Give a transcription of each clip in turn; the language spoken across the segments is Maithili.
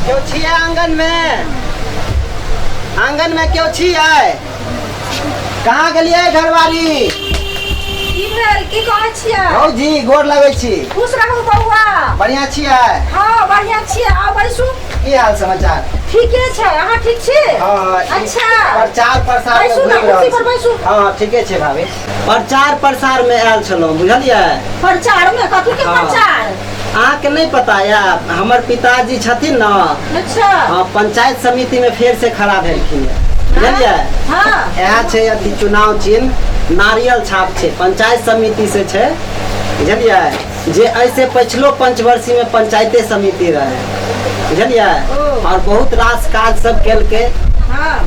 केओ छियै आंगन में? आंगन में केओ छियै? कहाँ गेलियै घरवारी? की भेल, की कहै छियै? भौजी, गोर लगै छी। खुश रहू बौआ। बढ़िया छियै? हँ, बढ़िया छियै। आउ, बैसू। की हाल समाचार? ठीके छै, अहाँ ठीक छी? हाँ। अच्छा। प्रचार प्रसार में बैसू ने, घुमि रहल कुर्सी पर छी। बैसू। हाँ, ठीके छै भाभी। प्रचार प्रसार में आयल छलहुँ, बुझलियै? प्रचार में कथी के? हाँ। प्रचार? अहाँके नहि पता यऽ, हमर पिताजी छथिन ने। अच्छा। हाँ, पंचायत समिति में फेर से खड़ा भेलखिन यऽ, बुझलियै? हाँ। इएह छै अथी, चुनाव चिन्ह नारियल छाप छै, पंचायत समिति से छै, बुझलियै? जे ऐसे पछिलो पंचवर्षी में पंचायते समिति रहे, बुझलियै? ओ। और बहुत रास काज सब केलकै।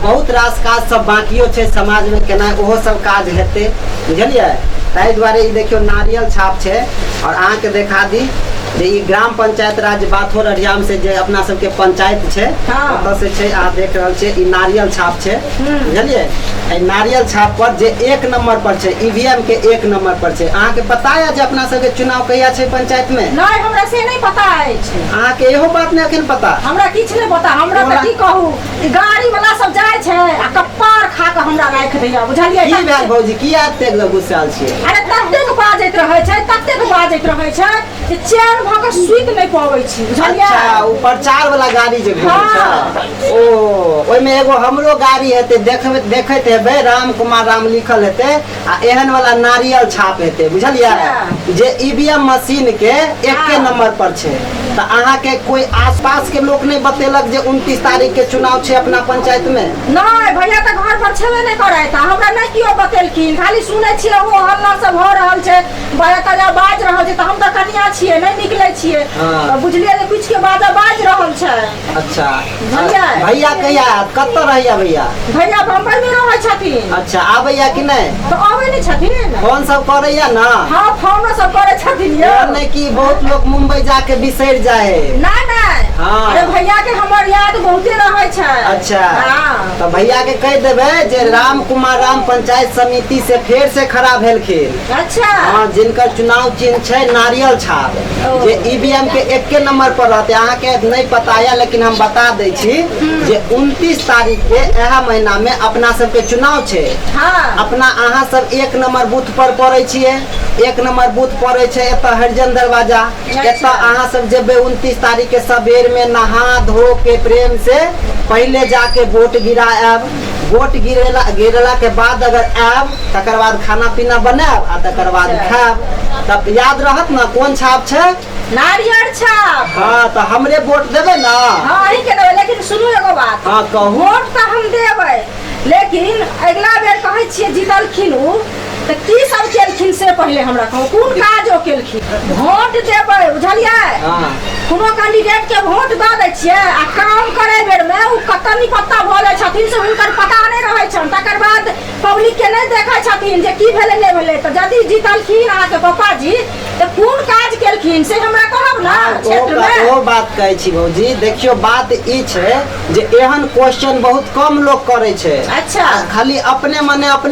बहुत रास काज सब बाकियो छै समाज में केनाइ, ओहो सब काज हेतै, बुझलियै? ताहि दुआरे ई देखियौ, नारियल छाप छै। और अहाँके देखा दी जे ई ग्राम पंचायत राज्य बाथोर अरियाम से जे अपना सबके पंचायत छै, ओतऽ से छै। अहाँ देख रहल छियै, ई नारियल छाप छै, बुझलियै? एहि नारियल छाप पर जे एक नंबर पर छै, ईवीएम के एक नंबर पर छै। अहाँके पता यऽ जे अपना सबके चुनाव कहिया छै पंचायत में? नहि, हमरा से नहि पता अछि। अहाँके इहो बात नहि अखन पता? हमरा किछु नहि पता। हमरा तऽ की कहू, ई गाड़ी वाला सब जाइ छै आ कप्पार खा कऽ हमरा राखि दैया, बुझलियै? की भेल भौजी, की एतेक गुस्सायल छियै? अरे, ततेक बाजैत रहै छै, ततेक बाजैत रहै छै जे चैन भऽ कऽ सुति नहि पबै छी, बुझलियै? अच्छा, ओ प्रचार वाला गाड़ी जे घूमै छै, ओ ओहिमे एगो हमरो गाड़ी हेतै। देखबै, देखैत हेबै, राम कुमार राम लिखल हेतै आ एहन वाला नारियल छाप हेतै, बुझलियै? जे ईवीएम मशीन के एके नंबर पर छै। तऽ अहाँके कोई आसपास के लोक नहि बतेलक जे 29 तारीख के चुनाव छै अपना पंचायत में? नहि भैया, तऽ घर पर छेबे नहि करै, तऽ हमरा नहि केओ बतेलखिन। खाली सुनै छियै ओ हल्ला सब भऽ रहल छै, बड़ा कनिया बाजि रहल छै। तऽ हम तऽ कनिया छियै, नहि निकलै छियै। तऽ बुझलियै जे किछु के बाजा बाजि रहल छै। अच्छा। बुझलियै? भैया कहिया आयत? कतऽ रहैया भैया? भैया बम्बई मे रहै छथिन। अच्छा, आबैया कि नहि? तऽ अबै नहि छथिन। फोन सब करैया ना? हँ, फोनो सब करै छथिन यौ। एहन नहि कि बहुत लोग मुंबई जाके बिसरि जाए। नहि नहि। हाँ। अरे, भैया के हमर याद बहुते रहै छै। अच्छा। हाँ। तऽ भैया के कहि देबै जे राम कुमार राम पंचायत समिति से फेर से खड़ा भेलखिन। अच्छा। हाँ, जिनकर चुनाव चिन्ह छै नारियल छाप, जे ईवीएम के एके नंबर पर रहते। अहाँके नहि पता यऽ, लेकिन हम बता दै छी जे 29 तारीख के इएह महीना में अपना सबके चुनाव छै। अपना अहाँ सब एक नंबर बूथ पर पड़ै छियै। एक नंबर बूथ पड़ै छै एतऽ हरिजन दरवाजा। एतऽ अहाँ सब जेबै 29 तारीख के सवेर में, नहा धो के प्रेम से पहिले जाके वोट गिरा आयब। वोट गिरेला गिरेला के बाद अगर आयब, तकर बाद खाना पीना बनायब आ तकर बाद खायब। तब याद रहत ने, कोन छाप छै? नारियर छाप। हाँ, तऽ हमरे वोट देबै ने? हाँ, अहीं के देबै। लेकिन सुनू एगो बात। हाँ, कहू। वोट तऽ हम देबै, लेकिन अगिला बेर कहै छियै जीतलखिन उ तऽ की सब केलखिन से पहिले हमरा कहू। कोन काज ओ केलखिन? वोट देबै, बुझलियै? हाँ। कोनो कैंडिडेट के वोट दऽ दै छियै आ काम करै बेर में ओ कतऽ निपत्ता भऽ जाइ छथिन से हुनकर पता नहि रहै छनि। तकर बाद पब्लिक के नहि देखै छथिन जे की भेलै, नहि भेलै। तऽ यदि जीतलखिन अहाँके पप्पाजी तऽ कोन काज केलखिन से हमरा कहब ने क्षेत्र में। ओ बात कहै छी भौजी, देखियौ, बात ई छै जे एहन क्वेश्चन बहुत कम लोक करै छै। अच्छा। आ खाली अपने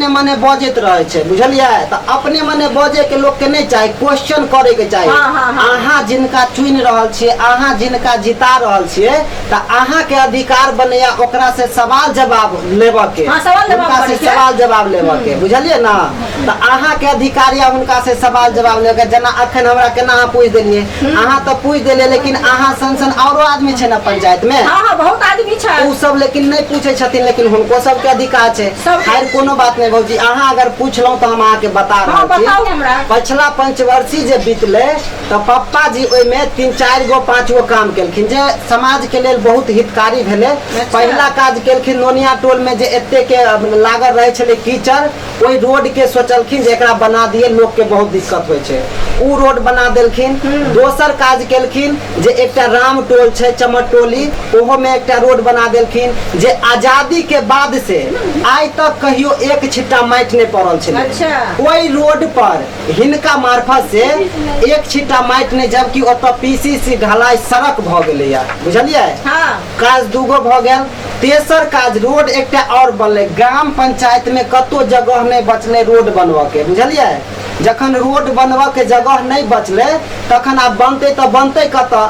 मने बजैत रहै छै, बुझलियै? तऽ अपने मने बजै के लोक के नहि चाही, क्वेश्चन करे के चाही। हाँ, हाँ, हाँ। अहाँ जिनका चुनि रहल छियै, अहाँ जिनका जिता रहल छियै, तऽ अहाँ के अधिकार बनैया ओकरा से सवाल जवाब लेबऽ के। हाँ, सवाल जवाब हुनका से करे के। सवाल जवाब लेबऽ के, बुझलियै ना? तऽ अहाँ के अधिकार या हुनका से सवाल जवाब लेबऽ के। जेना अखन हमरा केना अहाँ पूछि देलियै, अहाँ तऽ पूछि देलियै, लेकिन अहाँ सन सन औरो आदमी छै ने पंचायत में? हाँ हाँ, बहुत आदमी छै। ओ सब लेकिन नहि पूछै छथिन, लेकिन हुनको सबके अधिकार छै। सबके। खैर, कोनो बात नहि भौजी, अहाँ अगर पूछलहुँ तऽ हम अहाँके बता रहल छी। बताउ हमरा। पछिला पंचवर्षी जे बीतलै तऽ पप्पा जी ओहिमे 3, 4 गो, 5 गो काम केलखिन जे समाज के लेल बहुत हितकारी भेलै। पहिला काज केलखिन नोनिया टोल में जे एते के लागल रहै छलै कीचड़, ओहि रोड के सोचलखिन जे एकरा बना दिए, लोक के बहुत दिक्कत होइ छै। उ रोड बना देलखिन। दोसर काज केलखिन जे एकटा राम टोल छै चमर टोली, ओहो में एकटा रोड बना देलखिन जे आजादी के बाद से आइ तक कहियो एक छिट्टा माटि नहि पड़ल छलै। ओहि रोड पर हिनका मार्फत से एक छिट्टा माटि नहि, जबकि ओतऽ पीसीसी ढलाई सड़क भऽ गेलैया, बुझलियै? काज दूगो भऽ गेल। तेसर काज रोड एकटा आओर बनलै। ग्राम पंचायत में कतौ जगह नहि बचलै रोड बनबऽ के, बुझलियै? जखन रोड बनबऽ के जगह नहि बचलै, तखन आब बनतै तऽ बनतै कतऽ?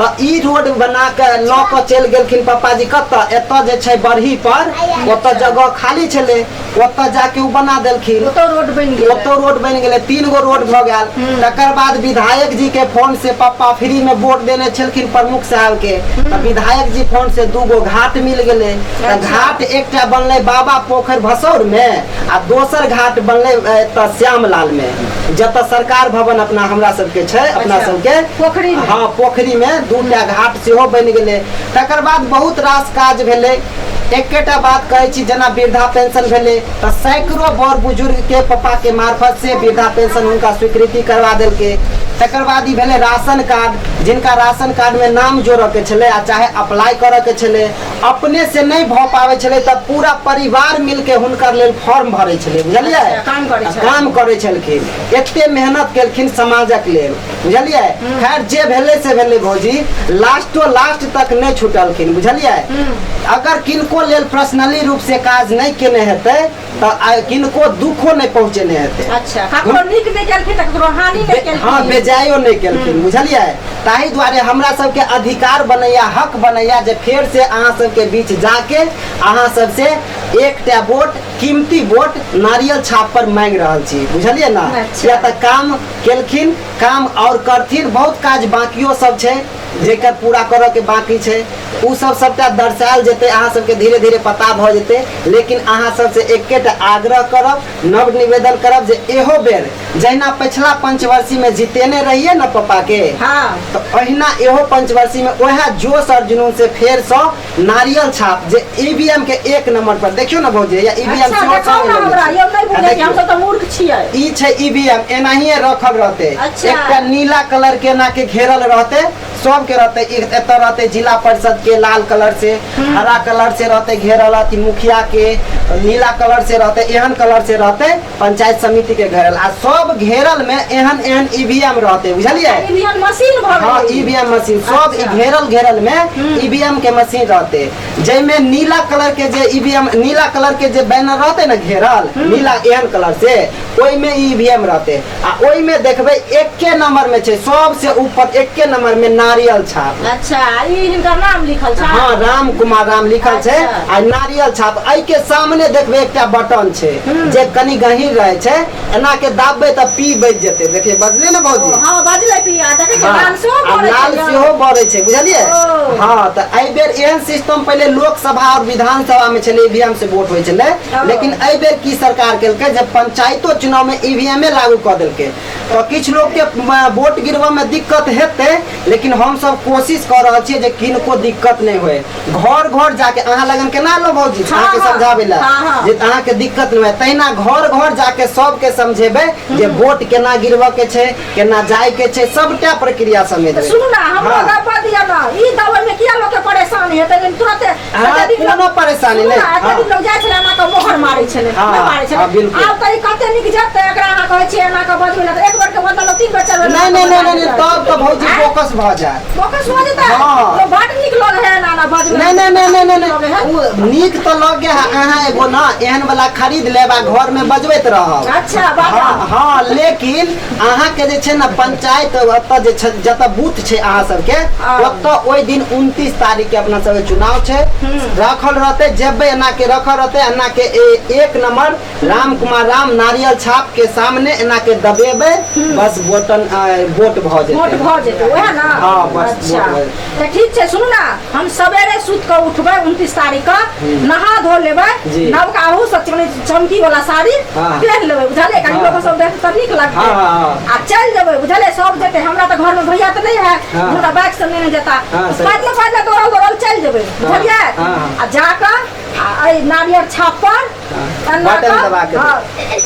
तऽ ई रोड बना के लऽ कऽ चलि गेलखिन पप्पाजी कतऽ, एतऽ जे छै बरही पर ओतऽ जगह खाली छलै, ओतऽ जाके ओ बना देलखिन, ओतऽ रोड बनि गेलै, ओतऽ रोड बनि गेलै, 3 गो रोड भऽ गेल। तकर बाद विधायक जी के फोन से पप्पा फ्री में वोट देने छलखिन प्रमुख साहब के, तऽ विधायक जी फोन से 2 गो घाट मिल गेलै। तऽ घाट एकटा बनलै बाबा पोखरि भसौर में आ दोसर घाट बनलै एतऽ श्यामलाल में, जतऽ सरकार भवन अपना हमरा सबके छै, अपना सबके पोखरी में। हाँ, पोखरी में 2टा घाट सेहो बनि गेलै। तकर बाद बहुत रास काज भेलै। एकेटा बात कहै छी, जेना वृद्धा पेंशन भेलै तऽ सैकड़ों बड़ बुजुर्ग के पप्पा के मार्फत से वृद्धा पेंशन हुनका स्वीकृति करवा देलकै। तकर बाद ई भेलै राशन कार्ड, जिनका राशन कार्ड में नाम जोड़ऽ के छलै आ चाहे अप्लाई करऽ के छलै, अपने से नहि भऽ पाबै छलै तऽ पूरा परिवार मिलके हुनकर लेल फॉर्म भरै छलै, बुझलियै? अच्छा, काम करै छलखिन। काम करै छलखिन, एते मेहनत केलखिन समाजक लेल, बुझलियै? खैर जे भेलै से भेलै भौजी, लास्टो लास्ट तक नहि छुटलखिन, बुझलियै? अगर किनको लेल पर्सनली रूप से काज नहि केने हेतै तऽ किनको दुखो नहि पहुँचेने हेतै। अच्छा, ककरो नीक नहि केलखिन तऽ ककरो हानि नहि केलखिन। हाँ, बेजायो नहि केलखिन, बुझलियै? ताहि दुआरे हमरा सबके अधिकार बनैया, हक बनैया जे फेर से अहाँ सबके बीच जाके अहाँ सबसे एकटा वोट, कीमती वोट नारियल छाप पर मांगि रहल छी, बुझलियै ना? अच्छा। किया तऽ काम केलखिन, काम और करथिन, बहुत काज बाकियो सब छै जेकर पूरा करऽ के बाकी छै, उ सब सबटा दर्शायल जेतै, अहाँ सबके धीरे धीरे पता भऽ जेतै। लेकिन अहाँ सबसे एकेटा आग्रह करब, नव निवेदन करब जे एहो बेर जहिना पछिला पंचवर्षी में जितेने रहिए न पप्पा के, तऽ अहिना एहो पंचवर्षी में वएह जोश और जुनून से फेर सँ नारियल छाप जे ईवीएम के 1 नंबर पर देखियो ना भौजी, या ईवीएम अच्छा, सेहो देखाउ संगे ना लेने हमरा, छी। यौ नहि बुझै छी, देखियौ। हम सब तऽ मूर्ख छियै। ई छै ईवीएम, एनाहिए रखल रहतै। अच्छा। एकटा नीला कलर के एना के घेरल रहतै, सबके रहतै। एतऽ रहतै जिला परिषद के लाल कलर से, हरा कलर से रहतै घेरल, अथी मुखिया के नीला कलर से रहतै, एहन कलर से रहतै पंचायत समिति के घेरल, आ सब घेरल में एहन एहन ईवीएम रहतै, बुझलियै? ईवीएम मशीन भऽ हाँ, गेलै। ईवीएम मशीन सब अच्छा। घेरल घेरल में ईवीएम के मशीन रहतै, जाहिमे नीला कलर के जे ईवीएम, नीला कलर के जे बैनर रहतै ने घेरल, नीला एहन कलर से, ओहिमे ईवीएम रहतै। आ ओहिमे देखबै एके नंबर में छै, सबसे ऊपर एके नंबर में नारियल छाप। अच्छा, ई हिनकर नाम लिखल छै। हाँ, राम कुमार राम लिखल छै। अच्छा। आ नारियल छाप एहि के सामने देखबै एकटा बटन छै जे कनि गहीर रहै छै, एना के दाबबै तऽ पी बजि जेतै। देखिए बजलै ने भौजी? ओ, हाँ, बजलै पी। आ देखै छियै, हाँ, लाल सेहो आ बरै लाल छै। सेहो बरै छै, बुझलियै? ओ। हाँ, तऽ एहि बेर एहन सिस्टम पहिले लोकसभा और विधानसभा में छलै, ईवीएम से वोट होइ छलै, ओ। लेकिन एहि बेर की सरकार केलकै जे पंचायतो चुनाव में ईवीएम लागू कऽ देलकै। तऽ किछु लोग के वोट गिरबऽ में दिक्कत हेतै, लेकिन हम सब कोशिश कऽ रहल छियै जे किनको दिक्कत नहि होय। घर घर जाके अहाँ लगन केना लो भौजी, हाँ, अहाँके हाँ। समझाबै लए हाँ, हाँ। जे अहाँके दिक्कत नहि होय, तहिना घर घर जाके सबके समझेबै जे वोट केना गिरबऽ के छै, केना जाय के छै, सबटा प्रक्रिया समझेबै। सुनू ना, हमरो हाँ। गप्प दिअ ना, ई दवाई में किया लोग के परेशानी हेतै? लेकिन तुरंते हाँ, एते दिन लोग- कोनो परेशानी सुनू नहि। ना, एते हाँ। दिन लोग जाइ छलै एना कऽ मोहर मारै छलै, हाँ, नहि मारै छलै। हाँ, बिल्कुल। आब तऽ ई कते नीक जेतै, एकरा अहाँ कहै छियै एना कऽ बजबै लए, तऽ एक बेर के बदला लोग 3 बेर 4 बेर नहीं, नहीं, नहीं, नहीं, नहीं, तब तऽ भौजी आँय? फोकस भऽ जायत। फोकस भऽ जेतै? हाँ। तो बड नीक लगै है एना एना बजबै। नहीं, नहीं, नहीं, नहीं, नहीं, नहीं। लगै है। उ नीक तऽ लगे है, अहाँ एगो ना एहन वाला खरीद लेब आ घर में बजबैत रहब। अच्छा, बाबा। हाँ, हाँ, लेकिन अहाँ के जे छै ने पंचायत ओतऽ जे छै, जतऽ बूथ छै अहाँ सबके, हाँ। ओतऽ ओहि दिन 29 तारीख के अपना सबके चुनाव छै, रखल रहतै, जेबै एना के रखल रहतै, एना के 1 नंबर राम कुमार राम नारियल छाप के सामने एना के दबेबै, बस वोटन, वोट भऽ जेतै। वोट भऽ जेतै, वएह ना? हाँ, बस अच्छा। वोट भऽ जेतै। तऽ ठीक छै, सुनू ना, हम सवेरे सुति कऽ उठबै 29 तारीख के, नहा धो लेबै, जी। नवका अहू सब चमकी वाला साड़ी हाँ। पहिन लेबै, बुझलियै? कनि हाँ। लोक सब देखतै तऽ नीक लगतै। हाँ, हाँ, हाँ। आ चलि जेबै, बुझलियै? सब जेतै, हमरा तऽ घरमे भैया तऽ नहि है, हाँ। हमरा बाइक से नेने जेता। हाँ, सही। पैदले पैदले दौड़ल दौड़ल चलि जेबै, बुझलियै? हाँ, हाँ। आ जाकऽ आ एहि नारियर छाप पर एना बटन कऽ, दबा के हाँ,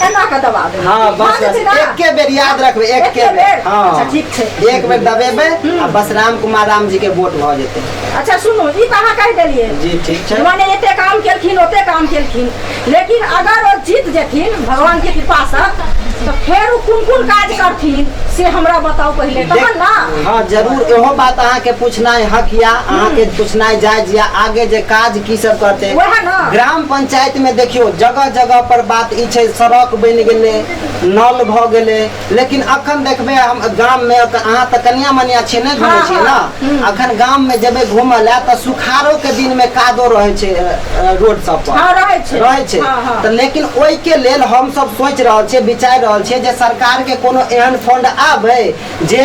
एना कऽ दबा देबै। हाँ, बस, भऽ जेतै बस। ना? एके बेर याद रखबै, एके एके बेर। बेर? हाँ। अच्छा, ठीक छै। एक बेर दबेबै आ बस राम कुमार राम जी के वोट भऽ जेतै। अच्छा सुनू, ई तऽ अहाँ कहि देलियै। जी, ठीक छै। माने एते काम केलखिन, ओते काम केलखिन, लेकिन अगर ओ जीत जेथिन भगवान के कृपा से, तऽ फेर ओ कोन कोन काज करथिन से हमरा बताउ पहिले तखन ना। हाँ जरूर, इहो बात अहाँके पूछनाइ हक या अहाँके पूछनाइ जायज या आगे जे काज की सब करते वएह ना। ग्राम पंचायत में देखियौ जगह जगह पर बात ई छै, सड़क बनि गेलै, नल भऽ गेलै, लेकिन अखन देखबै हम गाम में अहाँ तऽ कनिया मनिया छियै, नहि घुमै छियै ना। अखन गाम में जेबै घूमऽ लए तऽ सुखारो के दिन में कादो रहै छै रोड सब पर। हाँ, रहै छै। रहै छै। हाँ, हाँ। तऽ लेकिन ओहिके लेल हम सब सोचि रहल छियै, विचारि रहल छियै जे सरकार के कोनो एहन फंड आबै जे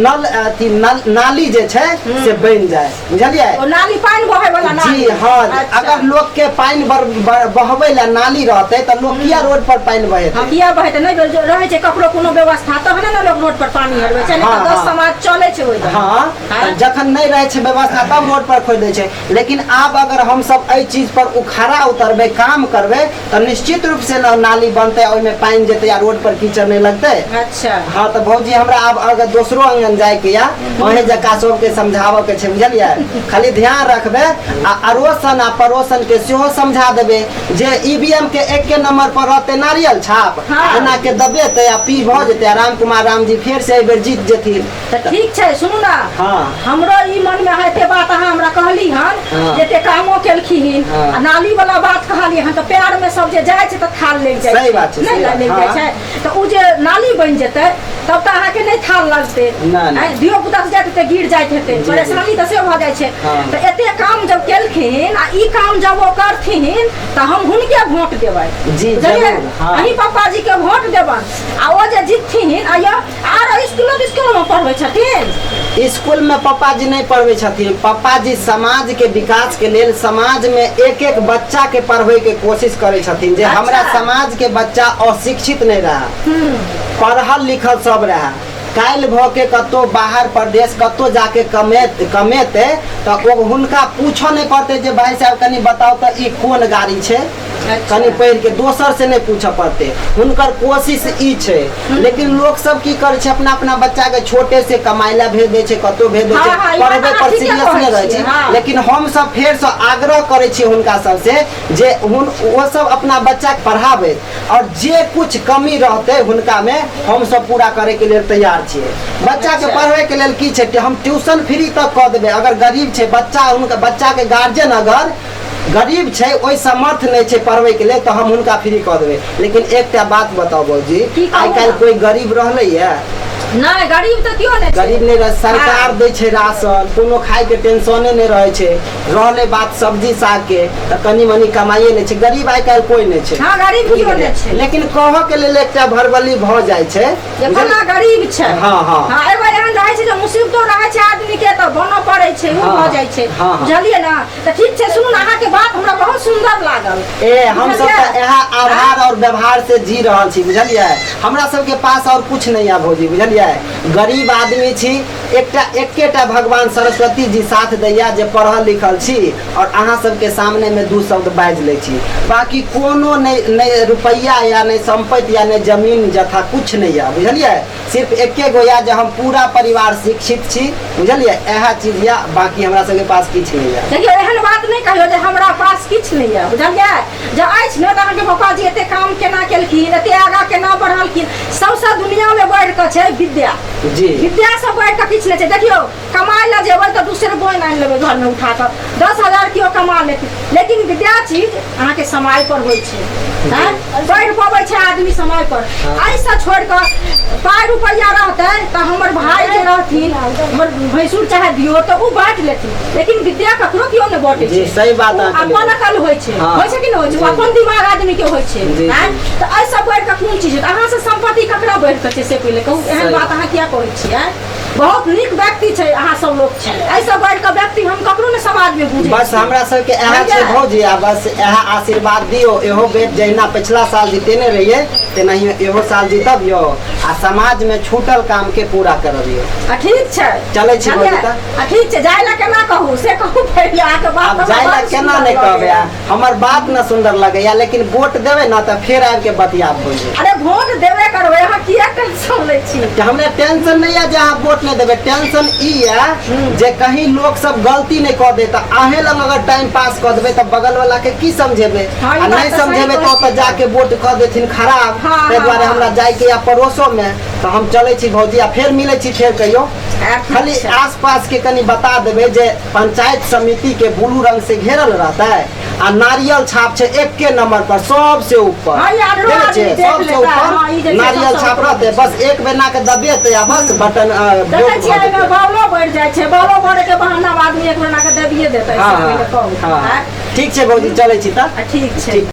नल अथी नल नाली जे छै से बनि जाय, बुझलियै? ओ नाली पानि बहै वाला नाली। जी हाँ। अच्छा। अगर लोक के पानि बहबै लए नाली रहतै तऽ लोक किया रोड पर पानि बहेतै? हाँ, किया बहेतै? नहि रहै छै ककरो कोनो व्यवस्था तहने ने लोक रोड पर पानि हरबै छै, नहि तऽ 10 समाज चलै छै ओहि दऽ। हाँ, हाँ? तऽ जखन नहि रहै छै व्यवस्था तब रोड पर खोलि दै छै। लेकिन आब अगर हमसब एहि चीज पर खरा उतरबै, काम करबै, तऽ निश्चित रूप से नाली बनतै, ओहिमे पानि जेतै आ रोड पर कीचड़ नहि लगतै। अच्छा। हाँ तऽ भौजी हमरा आब अगर दोसरो आंगन जायके या अहें जकाँ सबके समझाबऽ के छै, बुझलियै? खाली ध्यान रखबै आ अड़ोसन आ पड़ोसन के सेहो समझा देबै जे ईवीएम के एके नंबर पर रहतै नारियल छाप, एना के दबेतै आ पी भऽ जेतै आ राम कुमार राम जी फेर से एहि बेर जीत जेथिन। तऽ ठीक छै, सुनू ने। हमरो ई मन मे एते बात अहाँ हमरा कहली हन, एते कामो केलखिन आ नाली वाला बात कहलियै हन, तऽ पैर में सब जे जाइ छै तऽ थाल लागि जाइ सही बात छै, नहि सही बात, लागि जाइ छै, तऽ ओ जे नाली बनि जेतै तब तऽ अहाँके नहि थाल लगतै। ना, ना। आँय, धियो पुता से जाइत हेतै, गिर जाइत हेतै, परेशानी तऽ से भऽ जाइ छै। तऽ एते काम जब केलखिन आ ई काम जब ओ करथिन तऽ हम हुनके वोट देबै। जी, बुझलियै? जरूर, हाँ। अहीं पप्पा जी के वोट देबनि आ ओ जे जीतथिन। आ यौ, आर स्कूलो तिस्कुलो में पढ़बै छथिन? स्कूल में पप्पा जी नहीं पढ़बै छथिन। पप्पा जी समाज के विकास के लेल समाज में एक एक बच्चा के पढ़बै के कोशिश करै छथिन जे हमरा समाज के बच्चा अशिक्षित नहीं रहे, पढ़ल लिखल सब रहे। काल्हि भऽ के कतौ बाहर प्रदेश कतौ जाके कमेतै तऽ ओ हुनका पूछऽ नहि पड़तै जे भाई साहब कनि बताउ तऽ ई कोन गाड़ी छै, कनि पढ़ि के दोसर से नहि पूछऽ पड़तै। हुनकर कोशिश ई छै। लेकिन लोक सब की करै छै, अपना अपना बच्चा के छोटे से कमाइ लए भेज दै छै, कतौ भेज दै छै, हाँ, ई बात पढ़बै अहाँ पर ठीके सीरियस कहै नहि रहै छियै, छै। हाँ। लेकिन हम सब फेर से आग्रह करै छियै हुनका सब से जे ओ सब अपना बच्चा के पढ़ाबै और जे कुछ कमी रहतै हुनका में हम सब पूरा करे के लेल तैयार छियै। बच्चा के पढ़बै के लेल की छै कि हम ट्यूशन फ्री तक कऽ देबै। अगर गरीब छै बच्चा, हुनका बच्चा के गार्जियन अगर गरीब छै, ओहि समर्थ नहि छै पढ़बै के लेल, तऽ हम हुनका फ्री कऽ देबै। लेकिन एकटा बात बताउ भौजी, की कहू आइ काल्हि ने? कोइ गरीब रहलैया? नहि, गरीब तऽ केओ नहि छै। गरीब नहि रह, सरकार दै छै राशन, कोनो खाय के टेंशने नहि रहै छै। रहलै बात सब्जी साग के, तऽ कनि मनि कमाइए लै छै। गरीब आइ काल्हि कोइ नहि छै। हाँ, गरीब बुझि केओ गेलियै? नहि छै। लेकिन कहऽ के लेल एकटा भरबली भऽ जाइ छै, जे बुझलियै? फल्लाँ गरीब छै। हाँ, हाँ। हाँ, एगो एहन रहै छै जे मुसीबतो रहै छै आदमी के तऽ बनऽ पड़ै छै, ओ भऽ जाइ छै। हाँ, हाँ। बुझलियै ने? तऽ ठीक छै, सुनू ने, अहाँके बात हमरा बहुत सुन्दर लागल। ए हम सब बुझलियै? तऽ इएह आभार और व्यवहार से जी रहल छी, बुझलियै? हमरा सबके पास और कुछ नहीं है भौजी, बुझलियै? गरीब आदमी छी, एकटा एकेटा भगवान सरस्वती जी साथ दैया जे पढ़ल लिखल छी और अहाँ सबके सामने में दू शब्द बाजि लै छी। बाकी कोनो नहि रुपैआ या नहि सम्पत्ति या नहि जमीन जथा कुछ नहीं या, बुझलियै? सिर्फ एके गो या जे हम पूरा परिवार शिक्षित छी, बुझलियै? इएह चीज या, बाकी हमरा सबके पास किछु नहि या। देखियौ, एहन बात नहि कहियौ जे हमरा पास किछु नहि यऽ, बुझलियै? जे अछि ने तऽ अहाँके पापाजी एते काम केना केलखिन, एते आगाँ केना बढ़लखिन। सबसँ दुनियामे बढ़ि कऽ छै विद्या। विद्यासँ बढ़ि कऽ किछु नहि छै। देखियौ, कमाइ लए जेबै तऽ दोसर बोनि आनि लेबै घरमे उठा कऽ, 10,000 केओ कमा लेथिन, लेकिन विद्या चीज अहाँके समय पर होइ छै। बढ़ि पबै छै आदमी समय पर। एहिसँ छोड़ि कऽ पाइ रुपैआ रहतै तऽ हमर भाय जे रहथिन, हमर भैंसुर चाहे दियौ तऽ ओ बाँटि लेथिन, लेकिन विद्या ककरो केओ नहि बाँटै जी, छै। सही बात ओ अहाँ कहलियै। अपन अकल होइ छै। होइ छै कि नहि होइ छै? ओ अपन दिमाग आदमी के होइ छै। तऽ एहिसँ बढ़ि कऽ कोन चीज? अहाँसँ सम्पत्ति ककरा बढ़ि कऽ छै से पहिले कहू। एहन सही बात अहाँ किया कहै छियै? बहुत नीक व्यक्ति छै अहाँ सब लोग छै। एहिसँ बढ़ि कऽ व्यक्ति हम ककरो नहि समाज में बुझै बस छियै। हमरा सबके इएह छै बुझलियै? भौजी, आ बस इएह आशीर्वाद दियौ। इहो बेर जहिना पिछला साल जीतेने रहियै तेनाही इहो साल जीतबियौ आ समाज में छूटल काम के पूरा करबियौ। आ ठीक छै, चलै छी बुझलियै? भौजी तऽ। आ ठीक छै, जाय लए केना कहू से कहू पहिले। गेल अहाँके बात आब हमरा जाय बड़ लए केना सुन्दर नहि कहबै लगैया। हमर बात न सुन्दर लगैया लेकिन वोट देबै ने तऽ फेर आबि के बतियाब भौजी अरे वोट देबे करबै अहाँ किया टेंशन लै छी तऽ हमरा टेंशन नहि यऽ जे अहाँ वोट नहि देबै टेंशन ई यऽ जे कहीं लोक सब गलती नहि कऽ दे तऽ अहें लग अगर टाइम पास कऽ देबै तऽ बगल वाला के की समझेबै हाँ, ई आ बात नहि तऽ सही समझेबै तऽ कहै ओतऽ छी। जाके वोट कऽ देथिन खराब हाँ, ताहि हाँ, दुआरे हाँ। हमरा जायके यऽ पड़ोसोमे तऽ हम चलै छी भौजी आ फेर मिलै छी फेर कहियो ठीक खाली छै। आस पास के कनि बता देबै जे पंचायत समिति के ब्लू रंग से घेरल रहतै आ नारियल छाप छै एके नंबर पर सबसे ऊपर हाँ, ई आरो देखै आदमी छियै? देख सबसे लेतै। ऊपर हाँ, ई जे छै नारियल सबसे छाप ऊपर रहतै बस एक बेर ना के दबेतै आ बस बटन देखै वोट छियै भऽ एहिमे जेतै। बॉलो बढ़ि जाइ छै बॉलो बढ़े के बहाना आदमी एक बेर ना के दबिए देतै हाँ सब हाँ पहिले कहू हाँ आँय? ठीक छै भौजी चलै छी तऽ ठीक छै ठीक।